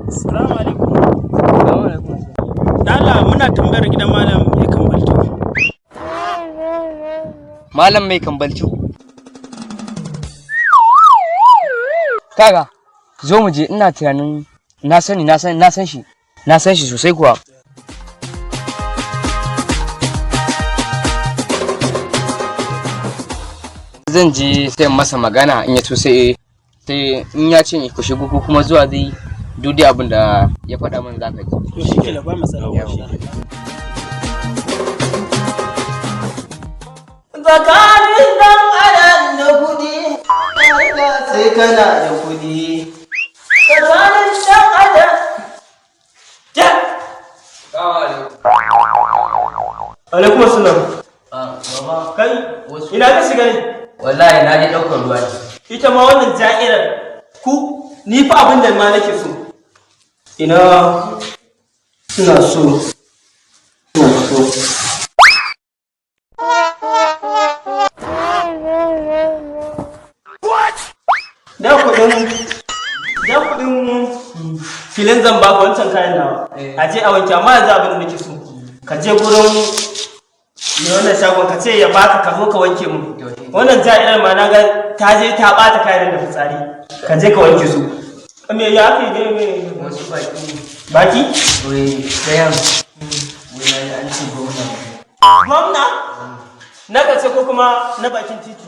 Assalamu alaikum. Dala muna tambayar gidan malam mai kambalto. Malam mai kambalci. Kaga, zo mu je, ina tunanin na sani, na san, na san shi. Na san shi sosai kuwa. Zan je sai in masa magana, in ya so sai sai in ya ce ku shigo ko kuma zuwa zai duk dai abin da ya faɗa min zaka ji. To shi ke ba matsala. Tsakanin dan adam da kuɗi, harka sai kana da kuɗi. Tsakanin dan adam. Ja! Alaikum assalam. Baba, Kai, ina ka shiga ne? wallahi na je ɗaukar ruwa ne. Ita ma wannan ja'irar ku ni fa abin da ma nake so. Ina ina so. Ina so. Da kuɗin da kuɗin filin zan baka wancan kayan nawa. A je a wanke, amma yanzu abin da nake so. Ka je gurin mai wannan shagon ka ce ya baka, ka zo ka wanke mu. Wannan ja'irar ma na ga ta je ta ɓata kayan da fitsari. Ka je ka wanke su. Me ya ake ne me? Wasu baki. Baki? Wai ɗayan wai na ji an ce gwamna. Gwamna? Na ka ce ko kuma na bakin titi?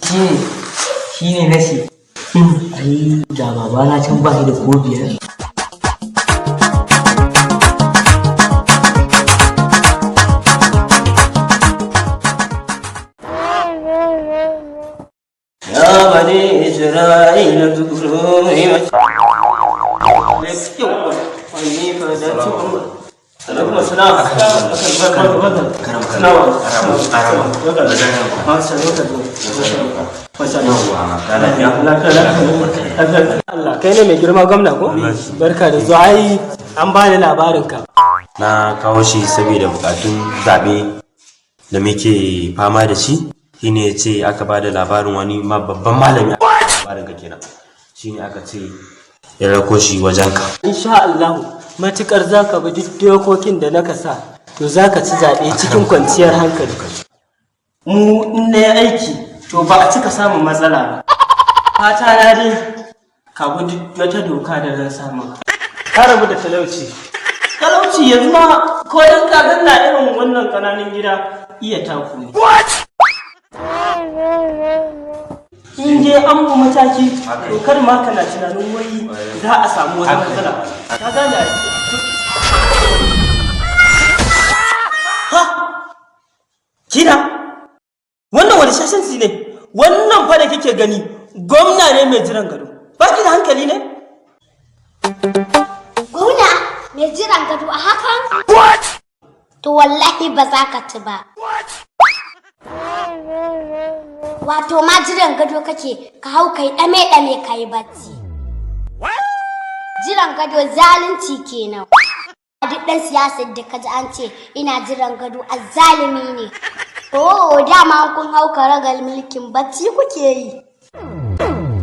Shine shine na ce. Ai ga babana can ba shi da ko biyar. Ya bani Isra'ila zukuru ni'mat. Alaikum assalam. Allah kai ne mai girma gwamna ko? Barka da zuwa, ai an bani labarin ka. Na kawo shi saboda bukatun zaɓe da muke fama da shi, shine ya ce aka ba da labarin wani ma babban malami, labarin ka kenan, shine aka ce ya rako shi wajen ka. Insha Allah matukar zaka bi duk dokokin da naka sa, to zaka ci zaɓe cikin kwanciyar hankali. Mu in na yi aiki to ba a cika samun matsala ba. Fata na dai ka bi duk wata doka da zan sa maka. Ka rabu da talauci. Talauci yanzu ma ko dan ka ganna irin wannan kananan gida iya taku ne. In dai an bi mataki to kar ma kana tunanin wai za a samu wata matsala. Ka gane ai? Ha! Kina? Wannan wani shashanci ne? Wannan fa da kike gani gwamna ne mai jiran gado. Ba ki da hankali ne? Gwamna mai jiran gado a hakan? To wallahi ba za ka ci ba. Wato ma jiran gado kake, ka hau kai ɗame-ɗame ka yi bacci. Jiran gado zalunci kenan. Duk ɗan siyasar da ka ji an ce ina jiran gado azzalumi ne. Oh, dama kun hau karagar mulkin bacci kuke yi.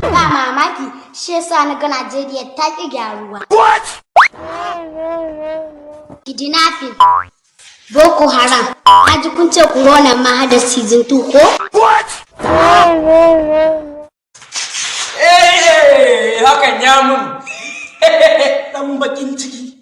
Ba mamaki shi yasa na ga Najeriya ta ƙi gyaruwa. Kidnapping, Boko Haram, na ji kun ce corona ma hada season 2 ko? Eh, hakan ya mun. Dan bakin ciki.